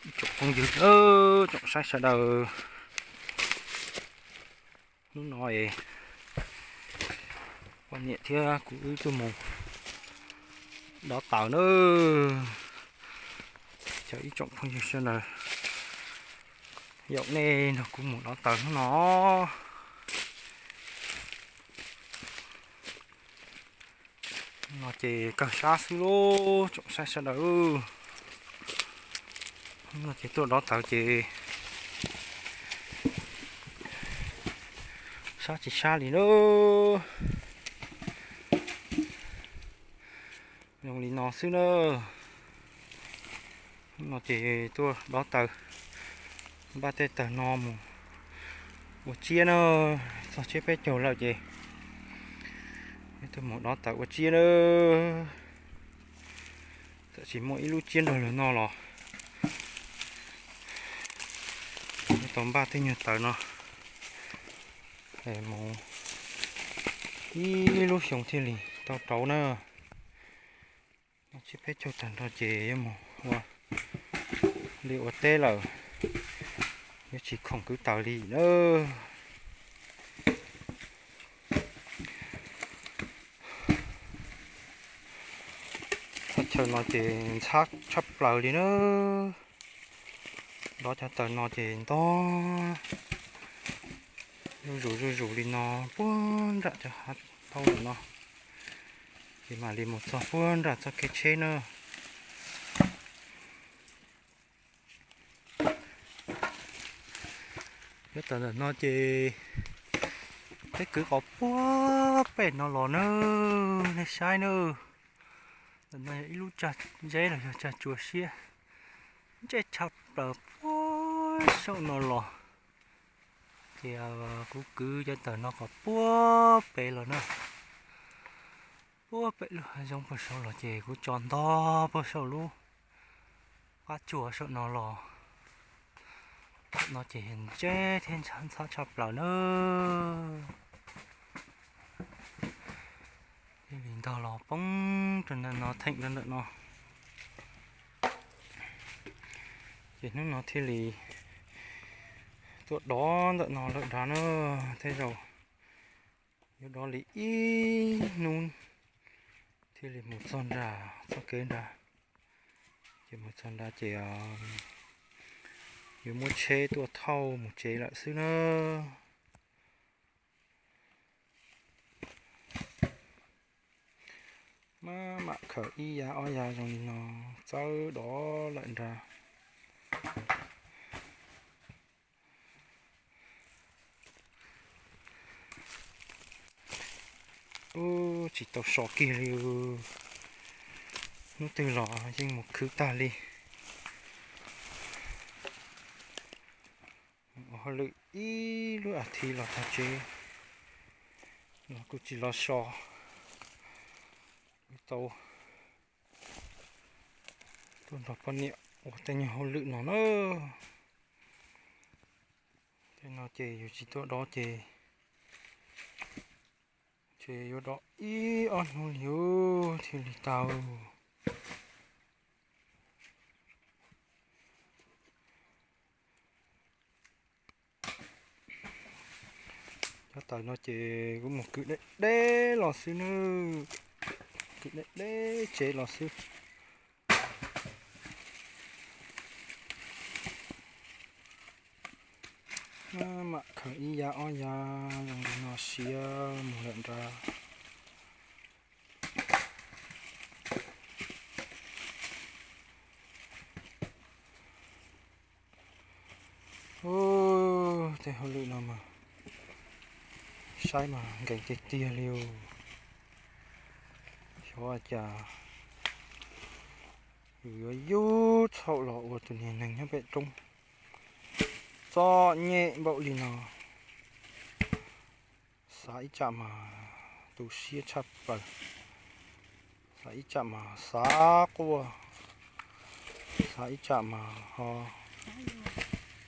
Tsoom phooj ywg, tsoom saib sawv daws, hnub no es poj niam thiab kuv wb tuaj mus dov taws na. Cov ib tsoom phooj ywg sawv daws, yaum nej nrog kuv mus dov taws hnub no. No ces kawg sab xwb lauj tsoom saib sawv daws. No ces tuaj dov taws ces sab tsis sab li na. Zoo li no xwb na. No ces tuaj dov taws, npaj tej taws no mus ua tsiab na. Txog tsiab peb caug lawm ces tuaj mus dov taws ua tsiab na. Txawm tsis muaj ib lub tsiab nrog luag no los yuav tau npaj tej nyuag taws no mus ib lub xyoo thiaj li tau rauv na. Tsiab peb caug tag nrho ces yuav mus ua liaj ua teb lawm, yuav tsis khoom kwv taws li na. Thaj chaw no ces ntxhab tshaj plaws li na. Dov cov taws no ces ntog zuj zus zuj zus li no puag nram cov hav tauj no, ces mam li mus txog puag nram txoj kev tsheb na. Nyob tau ntawm no ces peb kwv qhov puag pem no los na, nej saib na. Ntawm no yog ib lub tsag zeb los yog tsag tsua siab, ntsej tshaj plaws puag saum no los. Ces kuv kwv cov taws no qhov puag pem los na, puag pem lub hav zoov puag saud los ces kuv tso ntog puag saum lub qab tsuas saum no los. Tam no ces ntseb thiab ntxhab tshaj plaws na. Thiaj li ntog los poob rau ntawm no, theem rau ntawm no. Ces hnub no thiaj li tuaj dov ntawm no lawm nrad na. Tej zaum yuav dov li ib hnub thiaj li mus txog nram txoj kev nrad. Ces mus txog nrad ces yuav muab tsheb tuaj thauj mus tsev lawm xwb na. Maj mam khaws ib yav ob yav zoo li no txawb dov lawm nrad. Ub, tsis tau so kiag li. Hnub twg los yeej mus khwv tag li. Ua hauj lwm ib lub as thiv los tag tsev los kuj tsis los so. Tau tuaj nrog poj niam ua tej nyuag hauj lwm no na. Tej no ces yus tsis tuaj dov ces, ces yuav dov ib ob hnub li thiaj li tau. Cov taws no ces kuv mus kwv deb deb los xwb nawb, kwv deb deb tsev los xwb. Maj mam khaws ib yav ob yav zoo li no siav mus lawm nrad. Ub, tej hauj lwm no mas saib mas nkees tiag tiag li os. Xyov ua cas yus yuav yug txhaum los ua tus niag neeg nyob pem roob txom nyem npaum li no. Xav ib tsam mas tu siab tshaj plaws, xav ib tsam mas xav quaj, xav ib tsam mas ho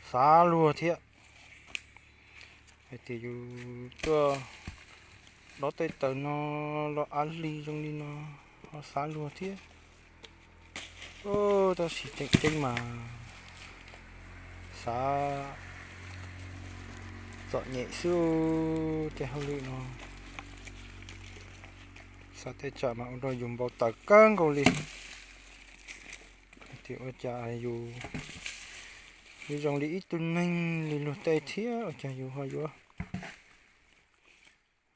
xav luag thiab. Hais tias yus tuaj dov tej taws no los av hli zoo li no ho xav luag thiab. Tab sis tseem ceeb mas Xav txom nyem xwb tej hauj lwm no. Xav tej tsam mas ua rau yus npau taws kawg nkaus li. Tias ua cas yus, yus zoo li ib tug neeg li luag tej thiab ua cas yus ho yuav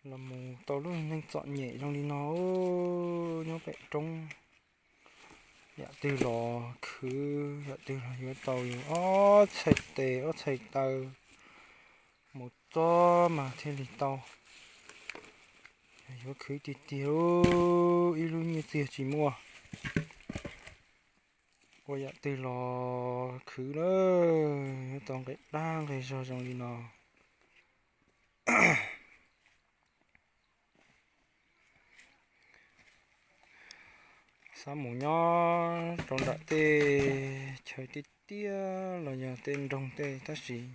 los mus tau lub neej txom nyem zoo li no nyob pem roob. Yam twg los khwv, yam twg los yuav tau yus ob txhais tes ob txhais taw mus txog mas thiaj li tau. Yuav khwv tiag tiag, ib lub nyiaj txiag tsis muaj, ua yam twg los khwv na, yuav tau nqe dab nqe zog zoo li no. Xav mus nyob rau nram tej chaw tiaj tiaj los yog tej nroog tej tab sis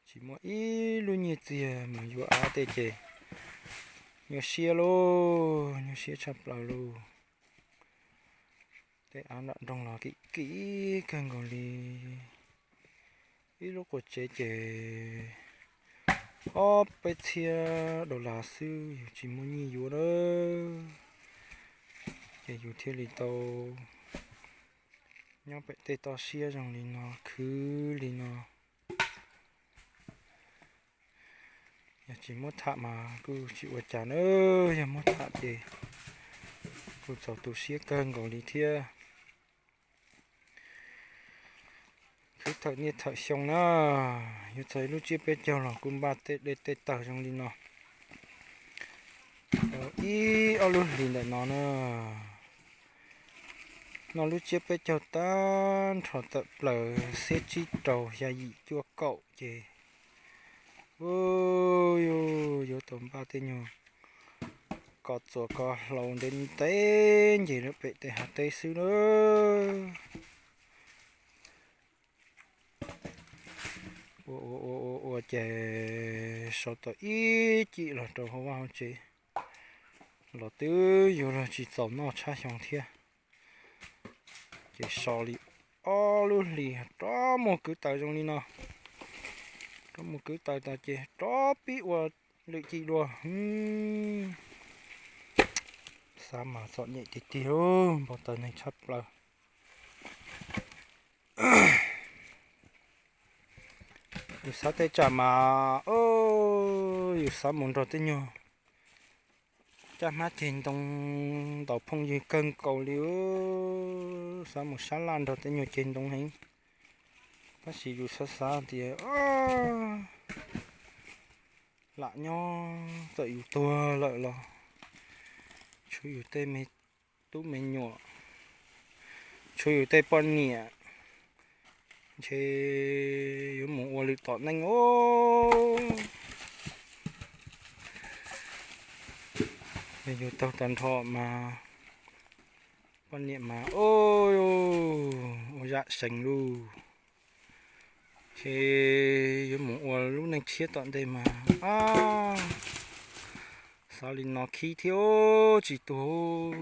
tsis muaj ib lub nyiaj txiag mus yuav av tej ces nyuaj siab lauj, nyuaj siab tshaj plaws lauj. Tej av nram nroog los kim kim kawg nkaus li. Ib lub qua tsev ces ob peb txhiab dollar xwb, yus tsis muaj nyiaj yuav na, ces yus thiaj li tau nyob pem tej toj siab zoo li no khwv li no. Yog tsis muab tham mas kuj tsis ua cas na, yog muab tham ces kuj txaus tu siab kawg nkaus li thiab. Khwv thawm niaj thawm xyoo na, yuav txog ib lub tsiab peb caug los kuj npaj tej dej tej taws zoo li no. Ib ob lub hlis ntawm no na, noj lub tsiab peb caug tag nrho tawm plaws xiab tsib rau xya yim cuaj kaum ces, u, yuav tau npaj tej nyuag ko txuas ko hlau ntev ntev nce lawm pem tej hav teb xwb na. Ua ua ua ua ua ces sau tau ib cim los rau hauv vaj hauv tsev los twb yuav luag tsis txaus noj tshab xyoo thiab. Ces so li ob lub hlis rov muaj kwv taws zoo li no, rov muaj kwv taws tas ces rov pib ua lwm cim dua. Xav mas txom nyem tiag tiag, npau taws neeg tshaj plaws. Yus xav tej tsam mas, yus xav mus nrog tej nyuag caj hmab ceg ntoo ntaus phooj ywg kawg nkaus li, xav mus sab laj nrog tej nyuag ceg ntoo heev. Tab sis yus xav xav tias lam nyob txawm yus tuag lawm los tshuav yus tej me tub me nyuam, tshuav yus tej poj niam, ntshe yuav mus ua lwm tom neej os. Yus taug tag nrho mas poj niam mas ua zam seev lauj. Ces yuav mus ua lub neej tshiab tom ntej mas, xav li no khib thiab tsis tuag.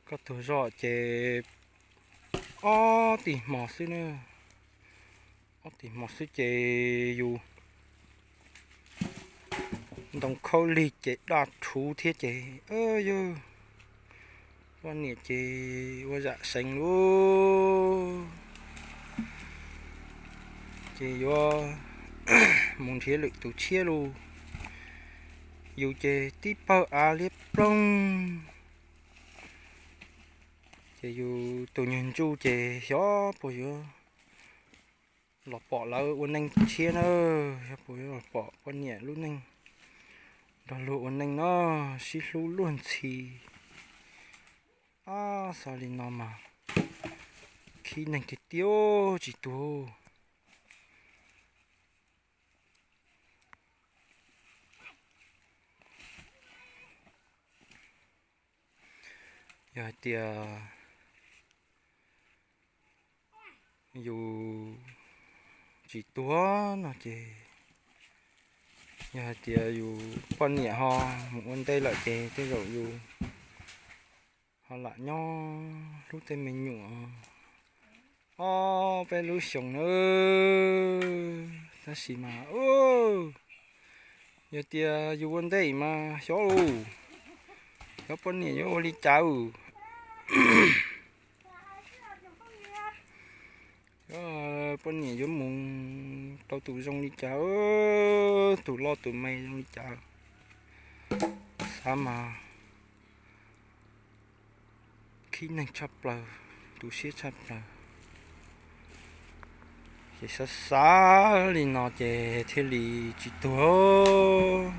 Koj tuag zoj ces ob tis hmo xwb na, ob tis hmo xwb ces yus ntoo khaub lig ces daj rhuv thiab ces, yog poj niam ces ua zam seev lauj. Ces yuav mus nrhiav lwm tus tshiab lauj. Yus ces tib pawg av liab ploog. Ces yus tus nyuag ntsuj ces xyov puas yuav los pom lawv ua neej tshiab na, xyov puas yuav los pom poj niam lub neej nrog luag ua neej no, sib hlub luag ntxhi. Ab, xav li no mas khib neeg tiag tiag tsis tuag. Yog hais tias yus tsis tuag no ces, yog hais tias yus poj niam ho mus ua ntej lawm ces tej zaum yus ho Lam nyob hlub tej me nyuam ob peb lub xyoos na. Tab sis mas yog tias yus ua ntej mas xyov, xyov poj niam yuav ua li cas. Xyov poj niam yuav mus rau tus zoo li cas, tus loj tus me zoo li cas. Xav mas khib neeg tshaj plaws, tu siab tshaj plaws. Ces xav xav li no ces thiaj li tsis tuag.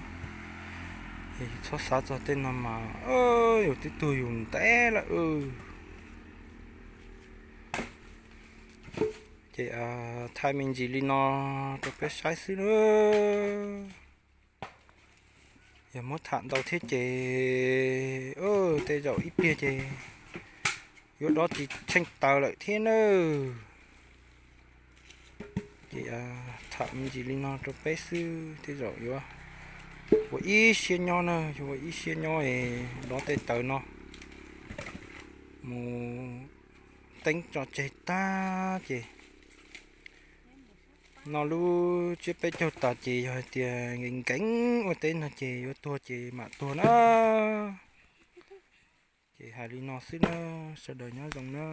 Txhob xav txog tej no mas yus twb tuag yus ntev lawm. Ces thaij me ntsis li no rau peb saib xwb na. Yog muab tham ntau thiab ces tej zaum ib pliag ces yuav dob tsis tsheej taws lawm thiab nawb. Ces tham me ntsis li no rau peb xwb, tej zaum yuav ua ib siab nyob na, yuav ua ib siab nyob es dob tej taws no mus teeb tso tseg tag ces noj lub tsiab peb caug tas ces yog hais tias nkees nkees ua teb no ces yuav tuag ces mam tuag na. Ces hais li no xwb na, sawv daws nyob zoo na.